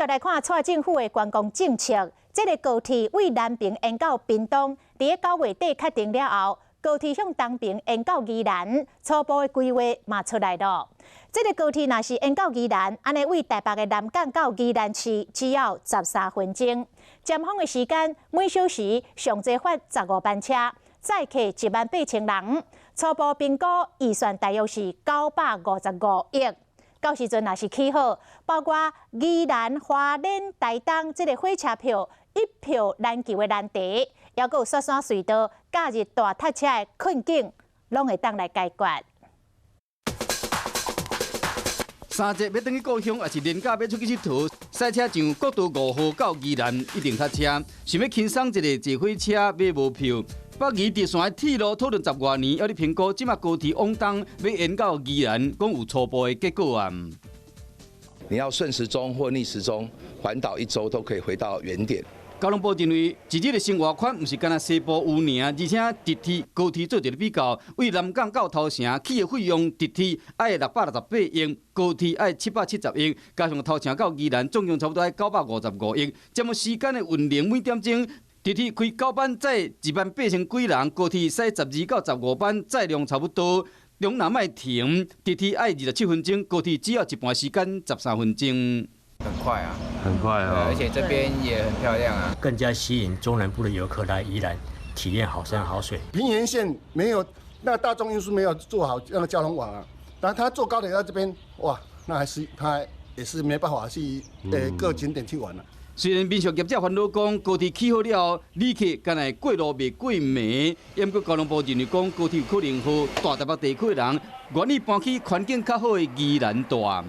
來看蔡政府的觀光政策，這个高鐵對南平延到屏東，佇9月底確定了後，高鐵向東平延到宜蘭，初步的規劃嘛出來了。這个高鐵若是延到宜蘭，按呢對台北的南港到宜蘭市只要13分鐘。尖峰的時間每小時上濟發15班車，載客1萬8千人。初步評估預算大約是955億。到時陣若是起好，包括宜蘭、花蓮、台東這个火車票一票難求的難題，抑閣有雪山隧道假日大塞車的困境，攏會當來解決。三節欲轉去故鄉，抑是連假欲出去𨑨迌，駛車上國道5號到宜蘭一定塞車。想欲輕鬆一下坐火車買無票。北宜直線的鐵路討論十外年，猶咧評估，這馬高鐵往東欲延到宜蘭，講有初步的結果啊。你要順時鐘或逆時鐘環島一周都可以回到原點。交通部認為，一日的生活圈毋是干焦西部有爾，而且直鐵、高鐵做一个比較，對南港到頭城起的費用，直鐵愛668億，高鐵愛770億，加上頭城到宜蘭，總共差不多愛955億。這麼時間的運能每點鐘，直鐵開9班載1萬8千幾人，高鐵駛12到15班，載量差不多。中南愛停，直鐵愛27分鐘，高鐵只要一半時間13分鐘。很快啊，很快啊，而且這邊也很漂亮啊，更加吸引中南部的遊客來宜蘭體驗好山好水。平原縣沒有那大眾運輸沒有做好那個交通網啊，但他坐高鐵到這邊，哇，那還是他也是沒辦法去各景點去玩了。雖然民宿業者煩惱講高鐵起好了後，旅客敢會過路袂過暝，毋過交通部認為講高鐵有可能予大台北地區的人願意搬去環境較好的宜蘭蹛。